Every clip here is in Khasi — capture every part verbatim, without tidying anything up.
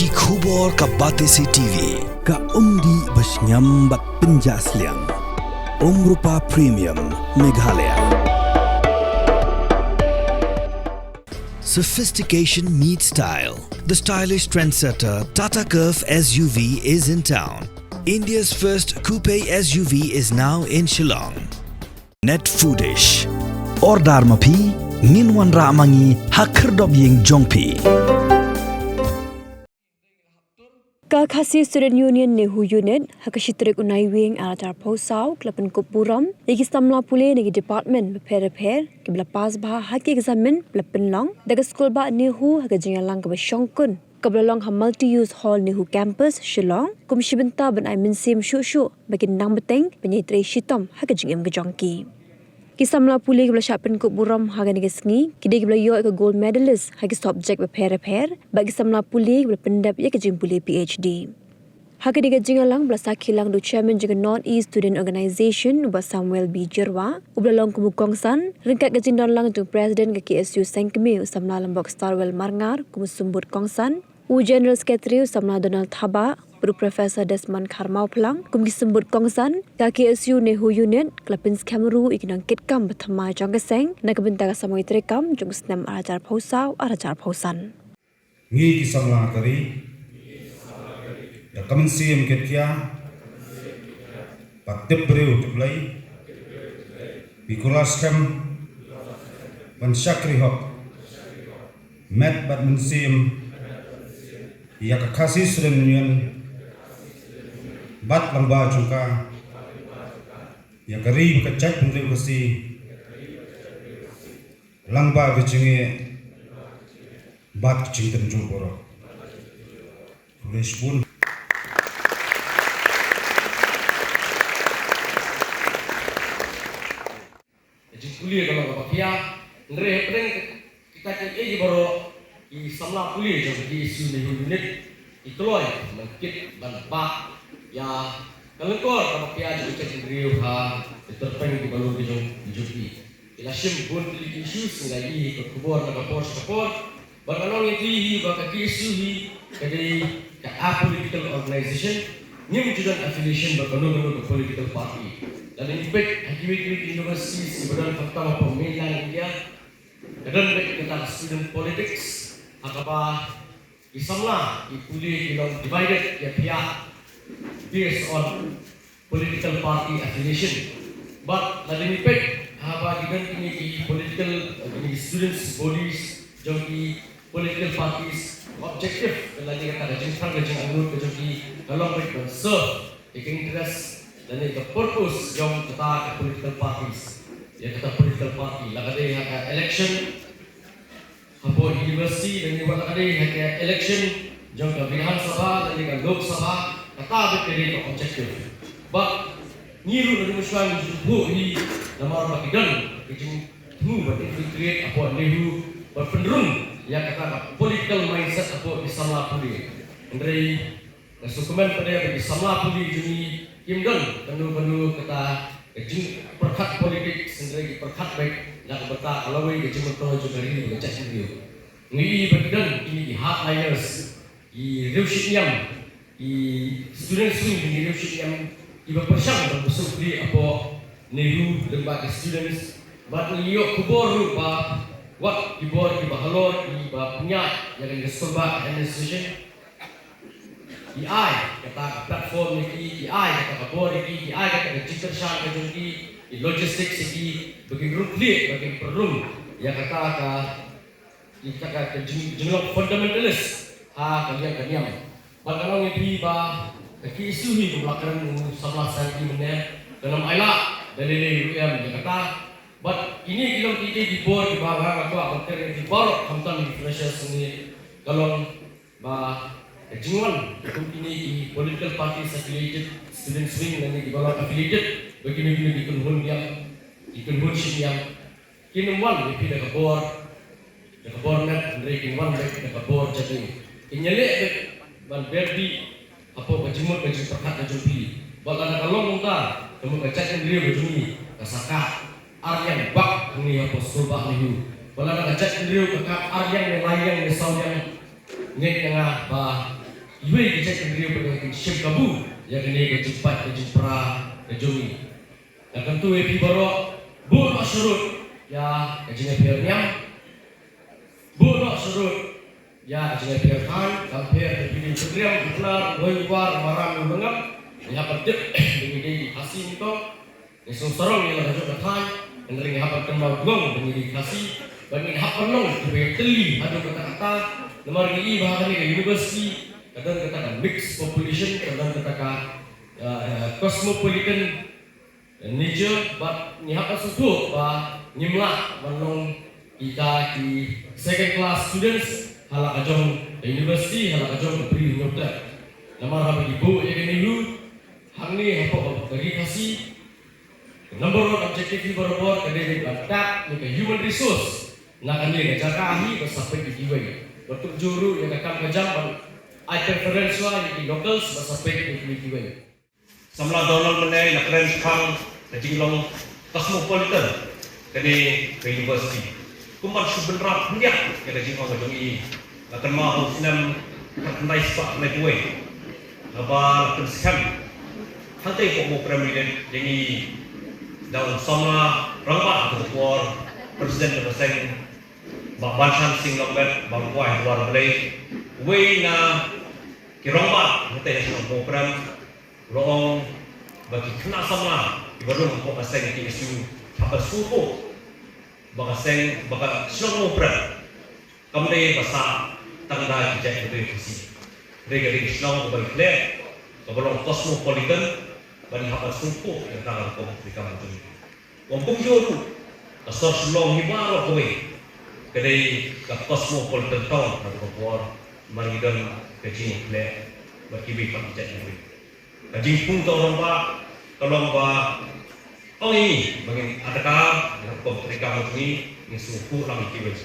Ki khubor ka Batesi T V, ka umdih ba shngiam bad pynjah sliang. Umrupa Premium, Meghalaya. Sophistication meets style. The stylish trendsetter Tata Curvv S U V is in town. India's first coupe S U V is now in Shillong. Net Foodish. Order ma phi, ngin wanrah ma ngi ha khyrdop ïing jong phi. Ka Khasi Student Union NEHU Unit, ha ka shi tarik u Naiwieng ar hajar arphew saw, ka la pynkup burom ïa ki samla pule na ki department bapher bapher kiba la pass bha ha ki examen ba la pynlong da ka skulbah NEHU ha ka jingïalang kaba shongkun kaba la long ha Multi Use Hall, NEHU Campus, Shillong, kum shi bynta ban ai mynsiem shuh shuh ba kin nang bteng ban ïatrei shitom ha ka jingim ka jong ki. Ki samla pule kiba la shah pynkup burom ha kane ka sngi ki dei kiba la ïoh ïa ka gold medalist ha ki subject bapher bapher bad ki samla pule kiba la pyndep ïa ka jingpule P H D. Ha kane ka jingïalang ba la sakhi lang da u chairman jong ka North East Student Organisation, u Bah Samuel B Jyrwa, uba la long kum u kongsan, ryngkat ka jingdon lang jong u president ka K S U Sengkmie, u samla Lymbok Starwell Marngar, kum u symbud kongsan, u general secretary, u samla Donald Thabah, bad u Professor Desmond Kharmawphlang kum ki symbud kongsan. Ka K S U NEHU Unit ka la pynskhem ruh ïa ki nongkitkam ba thymmai jong ka seng na ka bynta ka samoi treikam jong u snem ar hajar arphew saw ar hajar arphew san. Ngi ki samla ka ri, da ka mynsiem kitkhiah bad tip briew tip Blei, phi kular skhem ban shakri hok met bad mynsiem ïa ka Khasi Student Union bad lyngba jong ka, ïa ka ri bad ka jaitbynriew Khasi lyngba ka jingeh bad ka jingtynjuh baroh. Khublei shibun. Ka jingpule ka long kaba pia, hynrei hapdeng kita kiei kiei baroh, ki samla pule jong ka K S U NEHU Unit ki kloi ban kit ban bah ïa ka lyngkor kaba pia jong ka jaitbynriew ha ki tyrpeng kiba lum ki jong ki jong ki. Ki la shim bun tylli ki issues, ngi la ïohi ka khubor na ka por sha ka por. Bad nga ong ïa phi hi ba ka K S U hi ka dei ka apolitical organisation, ngim ju don affiliation bad kano kano ka political party. Lada ngi peit ha kiwei kiwei ki universities kiba don khamtam hapoh mainland India, ka don beit kata ka student politics, ha kaba ki samla ki pule ki long divided, ïa phi ïa based on political party affiliation. Bad lada ngi peit haba ki don kine ki political, eh, kine ki students bodies jong ki political parties, objective ka lane kata ka jingthrang ka jingangnud ka jong ki ka long beit ban serve ïa ka interest lane ka purpose jong kata ka political parties, ïa kata political party, la ka dei ha ka election hapoh university lane wat la ka dei ha ka election jong ka Vidhan Sabha lane ka Lok Sabha, kata beit ka dei ka objective. Bad ngi ruh na ka mynshuwa ngi ju phuh hi namar ba ki don ka jingthmu ban infiltrate hapoh NEHU ban pynrung ïa kata ka political mindset hapoh ki samla pule. Hynrei nga sngewkmen pat de ba ki samla pule jong ngi kim don kano kano kata ka jingpyrkhat politics, hynrei ki pyrkhat beit na ka bynta ka lawei ka jingmyntoi jong ka ri bad ka jaitbynriew. Ngi ïohi ba ki don kine ki hardliners, ki riewshit niam, ki students wing, ki riewshit niam kiba pyrshang ban bsut kli hapoh NEHU lyngba ki students. Bad ngi ïoh khubor ruh ba wat ki bor kiba halor kiba pynïaid ïa kane ka skulbah administration, ki ai kata ka platform ïa ki, ki ai kata ka bor ïa ki, ki ai kata ka jingkyrshan ka jong ki, ki logistics ïa ki, ba kin rung khlieh, ba kin pynrung ïa kata ka, ïa kata ka jing, jinglong fundamentalist ha ka liang ka niam. Bad nga ong ïa phi ba ka K S U hi kum la kren u samla Sangki mynne, kan ym ailad da lei lei ruh em ïa kata. Bad kine ki long kiei kiei ki bor kiba nga nga kwah ban kren ïa phi baroh khamtam ïa ki freshers ngi, ka long ba ka jingwan kum kine ki political parties affiliated, students wing lane kiba long affiliated, ba kine kine ki kynhun niam, ki kynhun shit niam, kin ym wan ïa phi da ka bor, da ka bor met, hynrei kin wan beit da ka bor jadei. Kin ïaleh beit ban ber dih hapoh ka jingmut ka jingpyrkhat ka jong phi. Bad lada ka long kumta, ka mut ka jaitbynriew ka jong ngi ka sa kah ar liang bak hangne hapoh skulbah NEHU. Bad lada ka jaitbynriew ka kah ar liang ne lai liang ne saw liang, ngeit ïa nga ba Iwei ka jaitbynriew ba dang shim kabu ïa kane ka jingpait ka jingpra ka jong ngi. Nga kyntu ïa phi baroh, buh noh sharud ïa ka jingïapher niam, buh noh sharud ïa ka jingïapher thaiñ, ka pher ka phi, u Pynriam, u Pnar, u Hoi, u War, u Maram, u Lyngngap. Ngi hap ban tip ba ngi dei ki Khasi ngi to. Ngi sngewsarong ïa la ka jong ka thaiñ, hynrei ngi hap ban kynmaw dlong ba ngi dei Khasi, ba ngi hap ban long kiba ïatylli haduh katta katta. Namar ngi i ba ha kane ka university ka don kata ka mixed population, ka don kata ka, uh, uh, cosmopolitan nature, bad ngi hap ban sngewthuh ba ngim lah ban long kita ki second class students ha la ka jong ka university, ha la ka jong ka Pre-U Hynñiewtrep. Namar haba ngi buh ïa kane ruh hangne hapoh ka Ri Khasi, number one objective hi barabor ka dei ban tap ïa ka human resource na kane ka jaka hi ba sa peit ïa kiwei. Bad kumjuh ruh ïa ka kam ka jam ban ai preference ïa ki locals ba sa peit ïa kiwei kiwei. Samla Donald mynne la kren shaphang ka jinglong cosmopolitan kane ka university. Kumban shu bynrap khyndiat ïa ka jingong ka jong i. Nga kynmaw ha u snem khatkhyndai spah khyndai phew wei, haba la pynskhem hangtei hapoh Mawprem Unit ïa ngi da u samla rangbah ha ka por, president ka seng, Bah Banshan Singh Longbet, Bah Kwai Hluar Blei, uwei na ki rangbah hangtei ha shnong Mawprem. U la ong ba ki khynnah samla kiba rung hapoh ka seng K S U hap ban sngewthuh ba ka seng, ba ka shnong Mawprem kam dei ba sah tang da ki jaitbynriew Khasi. Hynrei ka dei ka shnong kaba ïakhlieh, kaba long cosmopolitan, ba ngi hap ban sngewthuh ïa kata ka rukom treikam ka jong ngi. Wan kumjuh ruh ka sor Shillong hi baroh kawei ka dei ka cosmopolitan town ha kata ka por, namar ngi don ka jingïakhlieh bad kiwei pat ki jait kiwei. Ka jingpynthut rangbah ka long ba ong ïa ngi ba ngin adkar ïa ka rukom treikam jong ngi, ngin sngewthuh lang ïa kiwei.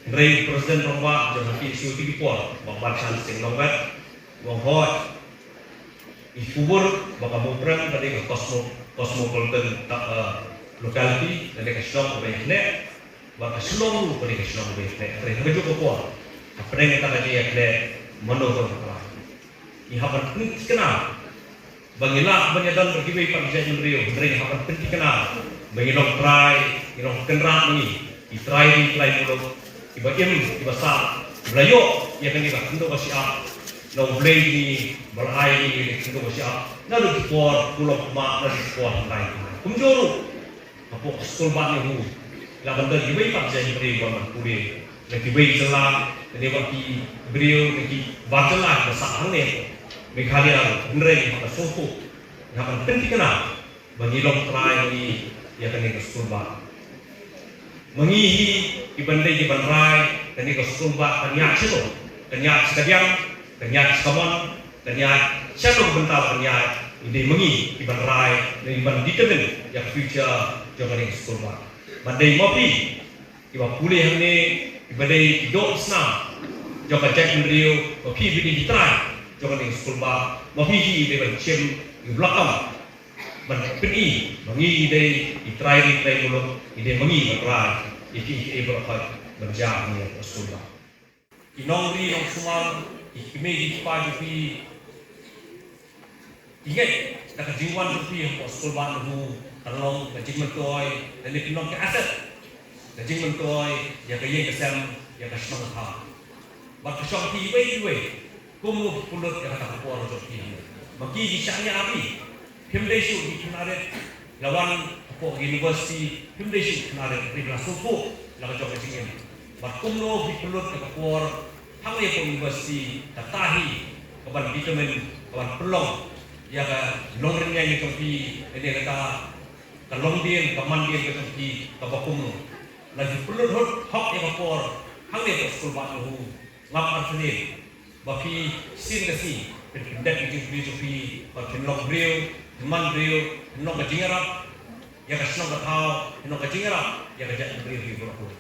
Hynrei u president rangbah jong ka K S U ha ki por, Bah Banshan Singh Longbet, u ong hooid, i khubor ba ka Mawprem ka dei ka cosmo-, cosmopolitan, eh, locality, ka dei ka shnong kaba ïakhlieh, bad ka Shillong ruh ka dei ka shnong kaba ïakhlieh. Hynrei ha kajuh ka por, hapdeng kata ka jingïakhlieh, mano ruh ka la, ngi hap ban pynthikna ba ngi lah ban ïadon bad kiwei pat ki jaitbynriew, hynrei ngi hap ban pynthikna ba ngi long trai, ngi long kynrad ma ngi, ki trai ri trai muluk, kiba im, kiba sah, kiba la ïoh ïa kane ka khyndew ka shyiap na U Blei jong ngi, ba la ai ïa ngi kane ka khyndew ka shyiap naduh ki por kulom khmat, naduh ki por hynrei kumjuh ruh hapoh skulbah NEHU, lah ban don kiwei pat ki jaitbynriew ban pule na kiwei ki jylla, lane wat ki briew na ki bar jylla kiba sah hangne hapoh Meghalaya ruh. Hynrei ngi hap ban sngewthuh, ngi hap ban pynthikna ba ngi long trai ma ngi ïa kane ka skulbah. Ma ngi hi kiban dei kiban rai, kane ka skulbah kan ïaid shano, kan ïaid sha kadiang, kan ïaid sha kamon, kan ïaid shano ka bynta ba kan ïaid, ngi dei ma ngi kiban rai, ngi ban determine ïa ka future jong kane ka skulbah. Ban dei ma phi kiba pule hangne, kiba dei ki doh ki snam jong ka jaitbynriew, ma phi ba dei ki trai jong kane ka skulbah, ma phi hi dei ban shim ïa u blakam ban pyni ba ngi dei ki trai ri trai muluk, ngi dei ma ngi ban rai ïa ki, ïa ki baroh ban jia hangne ha skulbah. Ki nongri nongsumar, ki kmie ki kpa jong phi, ki ngeit da ka jingwan jong phi hapoh skulbah NEHU kan long ka jingmyntoi, lane kan long ka asset, ka jingmyntoi ïa ka ïing ka sem, ïa ka shnong ka thaw. Bad ka shong phi iwei iwei, kumno phi pynlut ïa kata ka por jong phi hangne. Ma ki ki shah ïa phi, phim dei shuh ki khynnah rit, la wan hapoh ka university, phim dei shuh ki khynnah rit, phi la sngewthuh la ka jong ka jingim. Bad kumno phi pynlut ïa ka por hangne hapoh university, kata hi kaban determine, kaban pynlong ïa ka nongrim ïaid jong phi, lane kata ka longdien, ka mandien ka jong phi kaba kumno. Lada phi pynlut hok ïa ka por hangne hapoh skulbah NEHU, ngam artatien ba phi sien ka sngi phin pyndep ïa ka jingpyrkhat jong phi, ba phin long briew, phin man briew, phin long ka jingïarap ïa ka shnong ka thaw, phin long ka jingïarap ïa ka jaitbynriew hi baroh.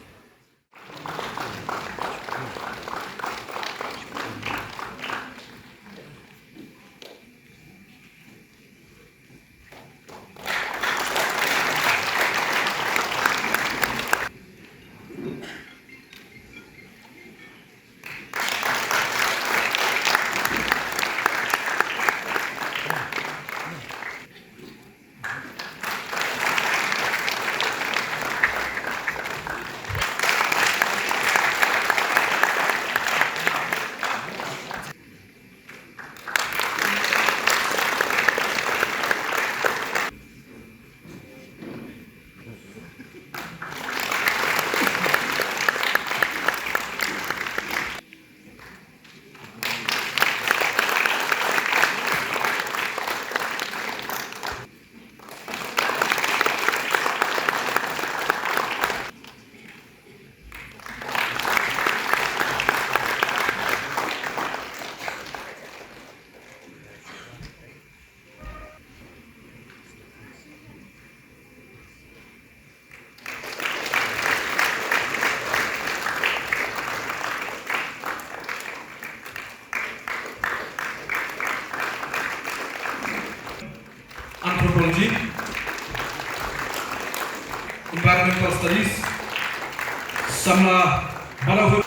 Technology, Environmental Studies, samla Balahur.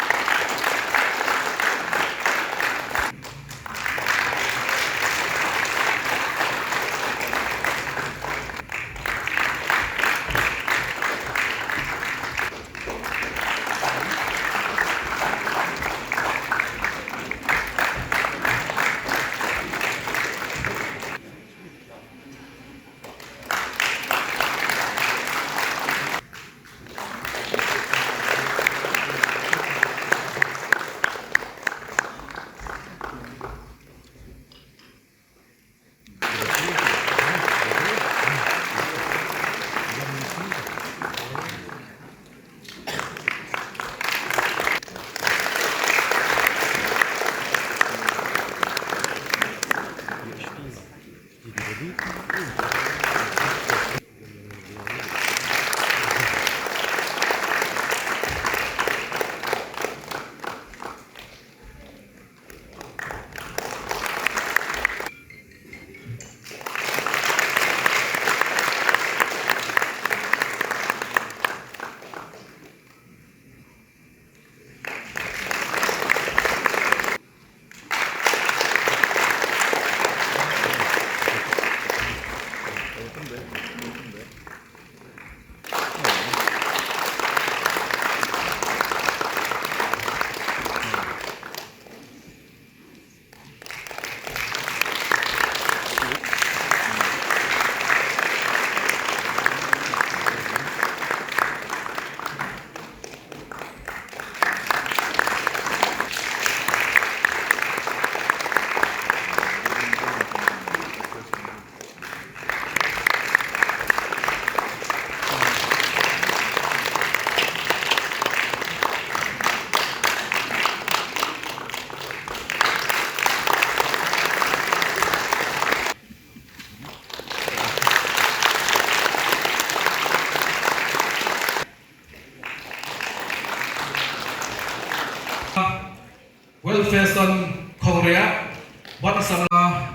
Welfare Son Khongria, bad samla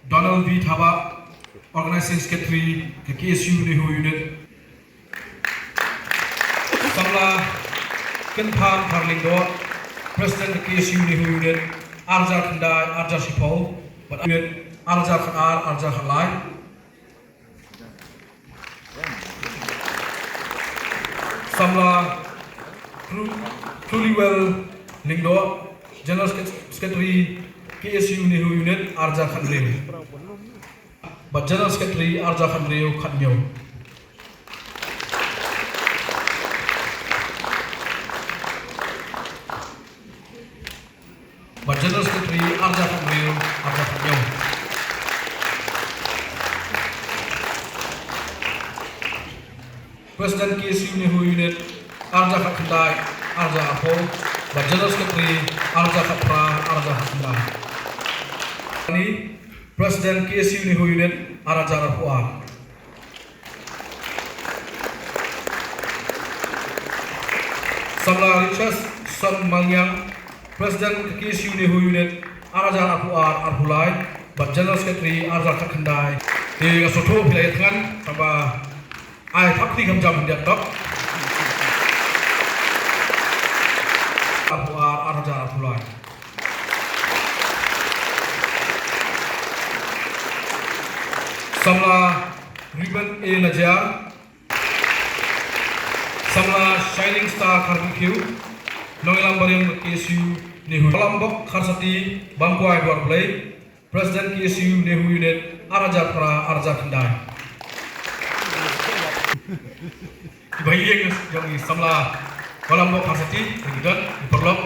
Donald V Thabah, Organizing Secretary ka K S U NEHU Unit. Samla Kynpham Kharlyngdoh, President ka K S U NEHU Unit, arhajar khyndai, arhajar shiphew, bad unit, arhajar khatar, arhajar khatlai. Samla Tru-, Truliwell Lyngdoh, General Secret-, Secretary K S U NEHU Unit, arhajar khathynriew. Bad General Secretary arhajar khathynriew khathynñiew. Bad General Secretary arhajar khathynriew, arhajar khathynñiew. President K S U NEHU Unit arhajar khatkhyndai, arhajar arphew. Bad General Secretary arhajar khatphra, arhajar khatkhyndai. Ni President K S U NEHU Unit arhajar arphew ar. Samla Richard Son Malngiang, President ka K S U NEHU Unit, arhajar arphew ar, arphew lai, bad General Secretary arhajar khatkhyndai. Te nga sngewthuh phi la ïathngan, tangba ai thapniang kham jam hynrei tok. Arphew ar, arhajar arphew lai. Samla Reuben A Najiar, samla Shining Star Kharkongkhiew, nongïalam barim K S U NEHU. Walambok Kharsati Bamkwai Dwarblei, President K S U NEHU Unit, arhajar phra, arhajar khyndai. Kiba ïeng jong i samla Walambok Kharsati, ki don, ki paralok.